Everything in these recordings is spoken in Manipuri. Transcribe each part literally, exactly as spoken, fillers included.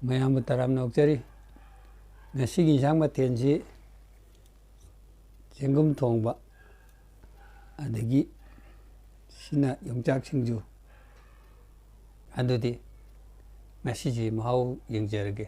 ꯃꯌꯥꯝꯕꯨ ꯇꯔꯥꯝꯅ ꯑꯣꯛꯆꯔꯤ꯫ ꯉꯁꯤꯒꯤ ꯏꯟꯁꯥꯡ ꯃꯊꯦꯜꯁꯤ ꯆꯦꯡꯒꯨꯝ ꯊꯣꯡꯕ, ꯑꯗꯒꯤ ꯁꯤꯅ ꯌꯣꯡꯆꯥꯛ ꯁꯤꯡꯖꯨ꯫ ꯑꯗꯨꯗꯤ ꯉꯁꯤꯁꯤ ꯃꯍꯥꯎ ꯌꯦꯡꯖꯔꯒꯦ꯫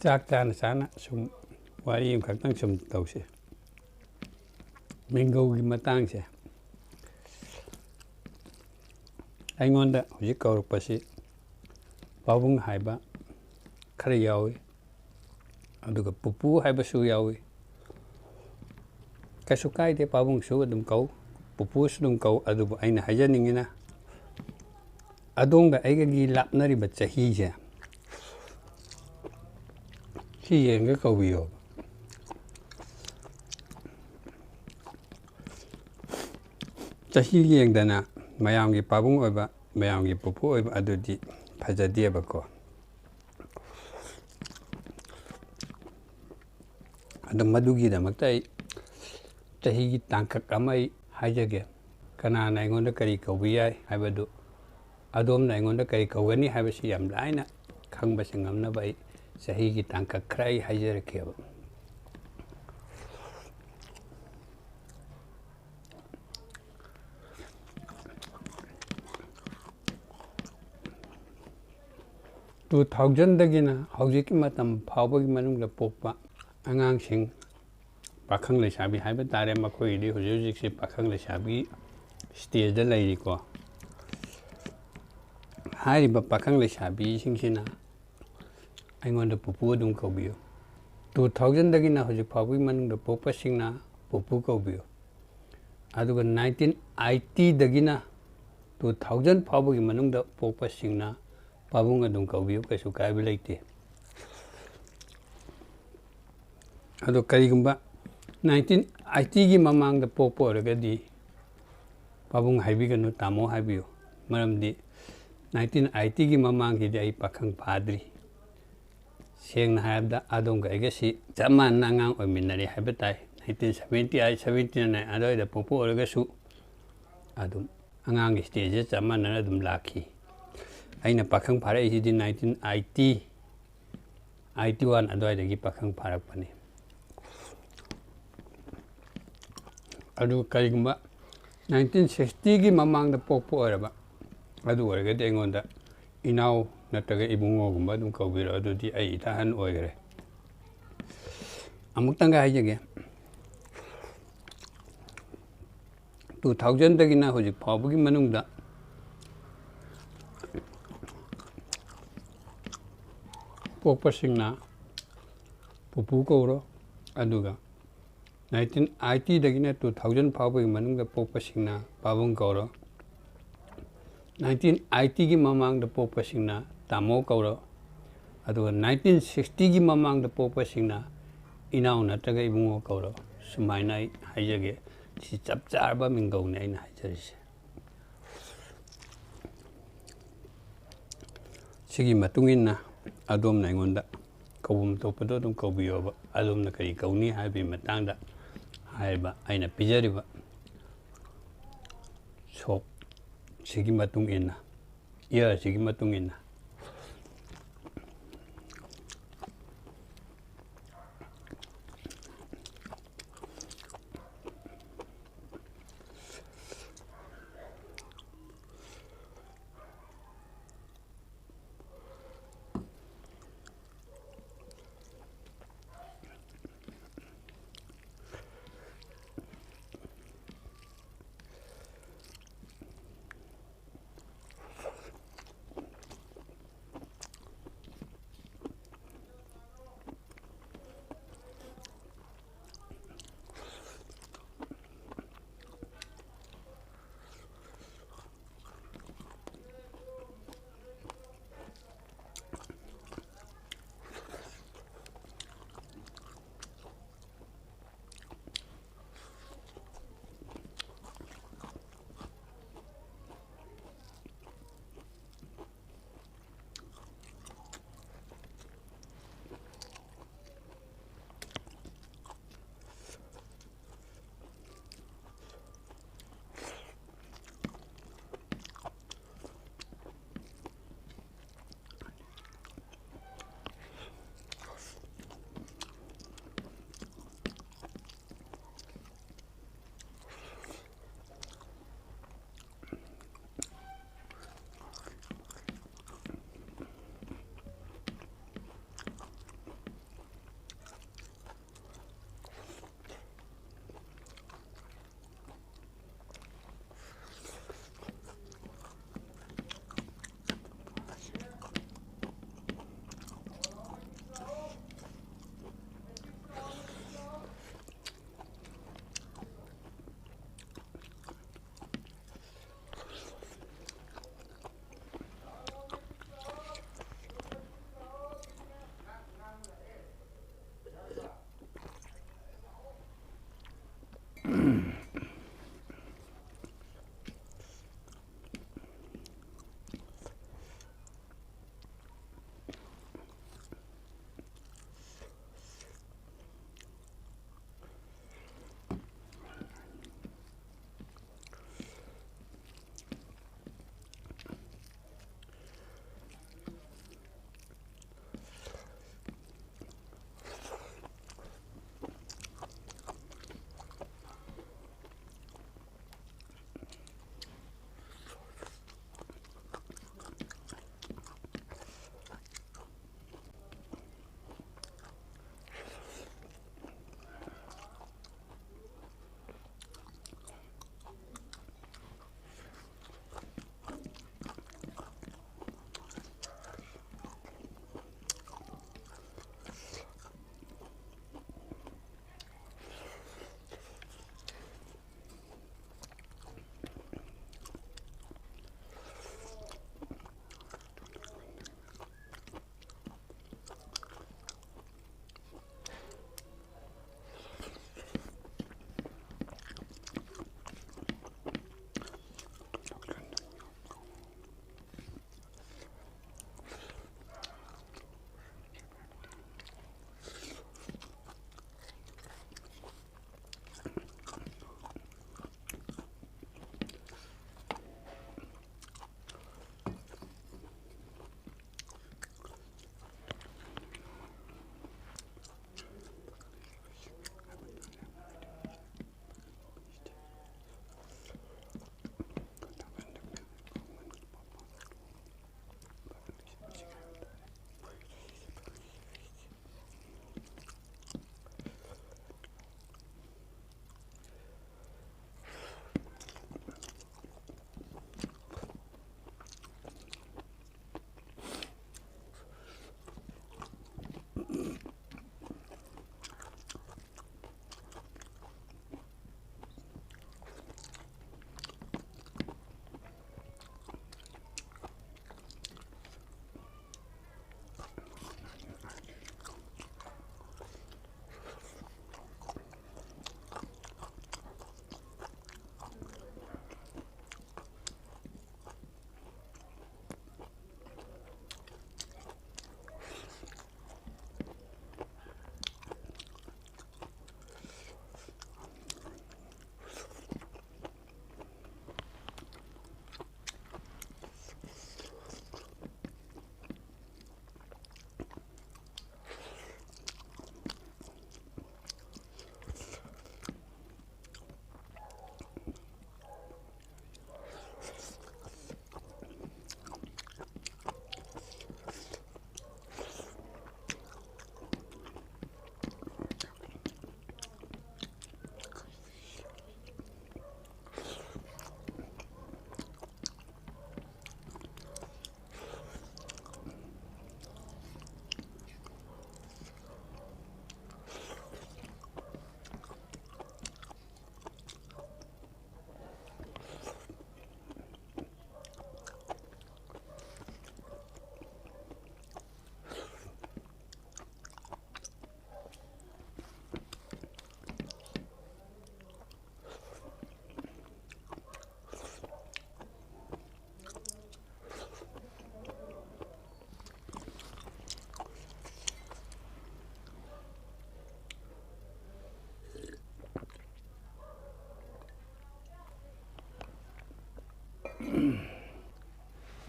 ꯆꯥꯛ ꯆꯥꯅ ꯆꯥꯅ ꯁꯨꯝ ꯋꯥꯔꯤ ꯑꯃꯈꯛꯇꯪ ꯁꯨꯝ ꯇꯧꯁꯤ꯫ ꯃꯤꯡꯒꯧꯒꯤ ꯃꯇꯥꯡꯁꯦ꯫ ꯑꯩꯉꯣꯟꯗ ꯍꯧꯖꯤꯛ ꯀꯧꯔꯛꯄꯁꯤ ꯄꯥꯕꯨꯡ ꯍꯥꯏꯕ ꯈꯔ ꯌꯥꯎꯏ, ꯑꯗꯨꯒ ꯄꯨꯄꯨ ꯍꯥꯏꯕꯁꯨ ꯌꯥꯎꯏ꯫ ꯀꯩꯁꯨ ꯀꯥꯏꯗꯦ, ꯄꯥꯕꯨꯡꯁꯨ ꯑꯗꯨꯝ ꯀꯧ, ꯄꯨꯄꯨꯁꯨ ꯑꯗꯨꯝ ꯀꯧ꯫ ꯑꯗꯨꯕꯨ ꯑꯩꯅ ꯍꯥꯏꯖꯅꯤꯡꯉꯤꯅ, ꯑꯗꯣꯝꯒ ꯑꯩꯒꯒꯤ ꯂꯥꯞꯅꯔꯤꯕ ꯆꯍꯤꯁꯦ, ꯁꯤ ꯌꯦꯡꯒ ꯀꯧꯕꯤꯌꯣ꯫ ꯆꯍꯤ ꯌꯦꯡꯗꯅ ꯃꯌꯥꯝꯒꯤ ꯄꯥꯕꯨꯡ ꯑꯣꯏꯕ, ꯃꯌꯥꯝꯒꯤ ꯄꯨꯄꯨ ꯑꯣꯏꯕ ꯑꯗꯨꯗꯤ ꯐꯖꯗꯦꯕꯀꯣ꯫ ꯑꯗꯨ ꯃꯗꯨꯒꯤꯗꯃꯛꯇ ꯑꯩ ꯆꯍꯤꯒꯤ ꯇꯥꯡꯀꯛ ꯑꯃ ꯑꯩ ꯍꯥꯏꯖꯒꯦ꯫ ꯀꯅꯥꯅ ꯑꯩꯉꯣꯟꯗ ꯀꯔꯤ ꯀꯧꯕ ꯌꯥꯏ ꯍꯥꯏꯕꯗꯨ, ꯑꯗꯣꯝꯅ ꯑꯩꯉꯣꯟꯗ ꯀꯔꯤ ꯀꯧꯒꯅꯤ ꯍꯥꯏꯕꯁꯤ ꯌꯥꯝ ꯂꯥꯏꯅ ꯈꯪꯕꯁꯤ ꯉꯝꯅꯕ ꯑꯩ ꯆꯍꯤꯒꯤ ꯇꯥꯡꯀꯛ ꯈꯔ ꯑꯩ ꯍꯥꯏꯖꯔꯛꯀꯦꯕ꯫ ꯇꯨ ꯊꯥꯎꯖꯟꯗꯒꯤꯅ ꯍꯧꯖꯤꯛꯀꯤ ꯃꯇꯝ ꯐꯥꯎꯕꯒꯤ ꯃꯅꯨꯡꯗ ꯄꯣꯛꯄ ꯑꯉꯥꯡꯁꯤꯡ, ꯄꯥꯈꯪ ꯂꯩꯁꯥꯕꯤ ꯍꯥꯏꯕ ꯇꯥꯔꯦ, ꯃꯈꯣꯏꯒꯤꯗꯤ ꯍꯧꯖꯤꯛ ꯍꯧꯖꯤꯛꯁꯦ ꯄꯥꯈꯪ ꯂꯩꯁꯥꯕꯤ ꯁ꯭ꯇꯦꯖꯇ ꯂꯩꯔꯤꯀꯣ꯫ ꯍꯥꯏꯔꯤꯕ ꯄꯥꯈꯪ ꯂꯩꯁꯥꯕꯤꯁꯤꯡꯁꯤꯅ ꯑꯩꯉꯣꯟꯗ ꯄꯨꯄꯨ ꯑꯗꯨꯝ ꯀꯧꯕꯤꯌꯨ꯫ ꯇꯨ ꯊꯥꯎꯖꯟꯗꯒꯤꯅ ꯍꯧꯖꯤꯛ ꯐꯥꯎꯕꯒꯤ ꯃꯅꯨꯡꯗ ꯄꯣꯛꯄꯁꯤꯡꯅ ꯄꯨꯄꯨ ꯀꯧꯕꯤꯌꯨ꯫ ꯑꯗꯨꯒ ꯅꯥꯏꯟꯇꯤꯟ ꯑꯥꯏꯇꯤꯗꯒꯤꯅ ꯇꯨ ꯊꯥꯎꯖꯟ ꯐꯥꯎꯕꯒꯤ ꯃꯅꯨꯡꯗ ꯄꯣꯛꯄꯁꯤꯡꯅ ꯄꯥꯕꯨꯡ ꯑꯗꯨꯝ ꯀꯧꯕꯤꯌꯨ, ꯀꯩꯁꯨ ꯀꯥꯏꯕ ꯂꯩꯇꯦ꯫ ꯑꯗꯣ ꯀꯔꯤꯒꯨꯝꯕ ꯅꯥꯏꯟꯇꯤꯟ ꯑꯥꯏꯇꯤꯒꯤ ꯃꯃꯥꯡꯗ ꯄꯣꯛꯄ ꯑꯣꯏꯔꯒꯗꯤ ꯄꯥꯕꯨꯡ ꯍꯥꯏꯕꯤꯒꯅꯨ, ꯇꯥꯃꯣ ꯍꯥꯏꯕꯤꯌꯨ꯫ ꯃꯔꯝꯗꯤ ꯅꯥꯏꯟꯇꯤꯟ ꯑꯥꯏꯇꯤꯒꯤ ꯃꯃꯥꯡꯁꯤꯗꯤ ꯑꯩ ꯄꯥꯈꯪ ꯐꯥꯗ꯭ꯔꯤ꯫ ꯁꯦꯡꯅ ꯍꯥꯏꯔꯕꯗ ꯑꯗꯣꯝꯒ ꯑꯩꯒꯁꯤ ꯆꯞ ꯃꯥꯟꯅꯅ ꯑꯉꯥꯡ ꯑꯣꯏꯃꯤꯟꯅꯔꯦ ꯍꯥꯏꯕ ꯇꯥꯏ꯫ Nineteen seventy eight, seventy nine ꯑꯗꯨꯋꯥꯏꯗ ꯄꯣꯛꯄ ꯑꯣꯏꯔꯒꯁꯨ ꯑꯗꯨꯝ ꯑꯉꯥꯡꯒꯤ ꯁ꯭ꯇꯦꯖꯁꯦ ꯆꯞ ꯃꯥꯟꯅꯅ ꯑꯗꯨꯝ ꯂꯥꯛꯈꯤ꯫ ꯑꯩꯅ ꯄꯥꯈꯪ ꯐꯥꯔꯛꯏꯁꯤꯗꯤ ꯅꯥꯏꯟꯇꯤꯟ ꯑꯥꯏꯇꯤ, ꯑꯥꯏꯇꯤ ꯋꯥꯟ ꯑꯗꯨꯋꯥꯏꯗꯒꯤ ꯄꯥꯈꯪ ꯐꯥꯔꯛꯄꯅꯤ꯫ ꯑꯗꯨ ꯀꯔꯤꯒꯨꯝꯕ ꯅꯥꯏꯟꯇꯤꯟ ꯁꯤꯛꯁꯇꯤꯒꯤ ꯃꯃꯥꯡꯗ ꯄꯣꯛꯄ ꯑꯣꯏꯔꯕ, ꯑꯗꯨ ꯑꯣꯏꯔꯒꯗꯤ ꯑꯩꯉꯣꯟꯗ ꯏꯅꯥꯎ ꯅꯠꯇ꯭ꯔꯒ ꯏꯕꯨꯡꯉꯣꯒꯨꯝꯕ ꯑꯗꯨꯝ ꯀꯧꯕꯤꯔꯣ, ꯑꯗꯨꯗꯤ ꯑꯩ ꯏꯇꯥ ꯑꯍꯟ ꯑꯣꯏꯈ꯭ꯔꯦ꯫ ꯑꯃꯨꯛꯇꯪꯒ ꯍꯥꯏꯖꯒꯦ, ꯇꯨ ꯊꯥꯎꯖꯟꯗꯒꯤꯅ ꯍꯧꯖꯤꯛ ꯐꯥꯎꯕꯒꯤ ꯃꯅꯨꯡꯗ ꯄꯣꯛꯄꯁꯤꯡꯅ ꯄꯨꯄꯨ ꯀꯧꯔꯣ, ꯑꯗꯨꯒ ꯅꯥꯏꯟꯇꯤꯟ ꯑꯥꯏꯇꯤꯗꯒꯤꯅ ꯇꯨ ꯊꯥꯎꯖꯟ ꯐꯥꯎꯕꯒꯤ ꯃꯅꯨꯡꯗ ꯄꯣꯛꯄꯁꯤꯡꯅ ꯄꯥꯕꯨꯡ ꯀꯧꯔꯣ, ꯅꯥꯏꯟꯇꯤꯟ ꯑꯥꯏꯇꯤꯒꯤ ꯃꯃꯥꯡꯗ ꯄꯣꯛꯄꯁꯤꯡꯅ ꯇꯥꯃꯣ ꯀꯧꯔꯣ, ꯑꯗꯨꯒ ꯅꯥꯏꯟꯇꯤꯟ ꯁꯤꯛꯁꯇꯤꯒꯤ ꯃꯃꯥꯡꯗ ꯄꯣꯛꯄꯁꯤꯡꯅ ꯏꯅꯥꯎ ꯅꯠꯇ꯭ꯔꯒ ꯏꯕꯨꯡꯉꯣ ꯀꯧꯔꯣ꯫ ꯁꯨꯃꯥꯏꯅ ꯑꯩ ꯍꯥꯏꯖꯒꯦ꯫ ꯁꯤ ꯆꯞ ꯆꯥꯔꯕ ꯃꯤꯡꯒꯧꯅꯤ ꯑꯩꯅ ꯍꯥꯏꯖꯔꯤꯁꯦ꯫ ꯁꯤꯒꯤ ꯃꯇꯨꯡ ꯏꯟꯅ ꯑꯗꯣꯝꯅ ꯑꯩꯉꯣꯟꯗ ꯀꯧꯐꯝ ꯊꯣꯛꯄꯗꯣ ꯑꯗꯨꯝ ꯀꯧꯕꯤꯌꯣꯕ꯫ ꯑꯗꯣꯝꯅ ꯀꯔꯤ ꯀꯧꯅꯤ ꯍꯥꯏꯕꯒꯤ ꯃꯇꯥꯡꯗ ꯍꯥꯏꯔꯤꯕ ꯑꯩꯅ ꯄꯤꯖꯔꯤꯕ ꯁꯣꯞꯁꯤꯒꯤ ꯃꯇꯨꯡ ꯏꯟꯅ, ꯏꯌꯥꯔꯁꯤꯒꯤ ꯃꯇꯨꯡ ꯏꯟꯅ꯫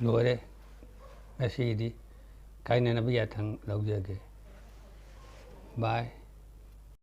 ꯂꯣꯏꯔꯦ꯫ ꯉꯁꯤꯒꯤꯗꯤ ꯀꯥꯏꯅꯅꯕ ꯌꯥꯊꯪ ꯂꯧꯖꯒꯦ꯫ ꯕꯥꯏ꯫